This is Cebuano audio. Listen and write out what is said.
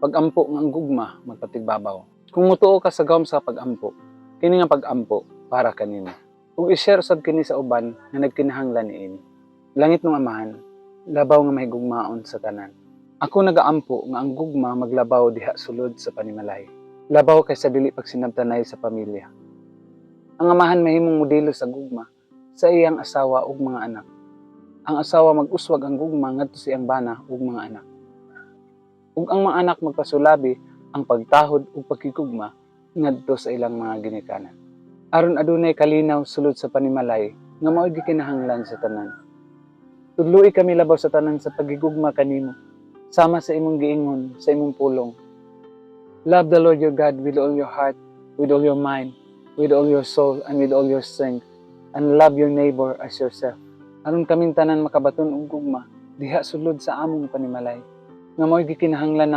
Pag-ampo nga ang gugma magpatigbabaw. Kung mutuo ka sa gahom sa pag-ampo, kini nga pag-ampo para kanimo. Ug i-share usab kini sa uban nga nagkinahanglan niini. Langit nung Amahan, labaw nga mahigugmaon sa tanan. Ako nagaampo nga ang gugma maglabaw diha sulod sa panimalay. Labaw kaysa dili pagsinabtanay sa pamilya. Ang amahan mahimong modelo sa gugma sa iyang asawa ug mga anak. Ang asawa mag-uswag ang gugma ngadto sa iyang bana ug mga anak. Ug ang mga anak magpasulabi ang pagtahod ug pagkigugma ngadto sa ilang mga ginikanan. Aron adunay kalinaw sulod sa panimalay nga mao'y gikinahanglan sa tanan. Tudloi kami labaw sa tanan sa pagigugma kanimo, sama sa imong giingon sa imong pulong. Love the Lord your God with all your heart, with all your mind, with all your soul, and with all your strength, and love your neighbor as yourself. Aron kaming tanan makabaton og gugma diha sulod sa among panimalay nga mao'y gikinahanglan.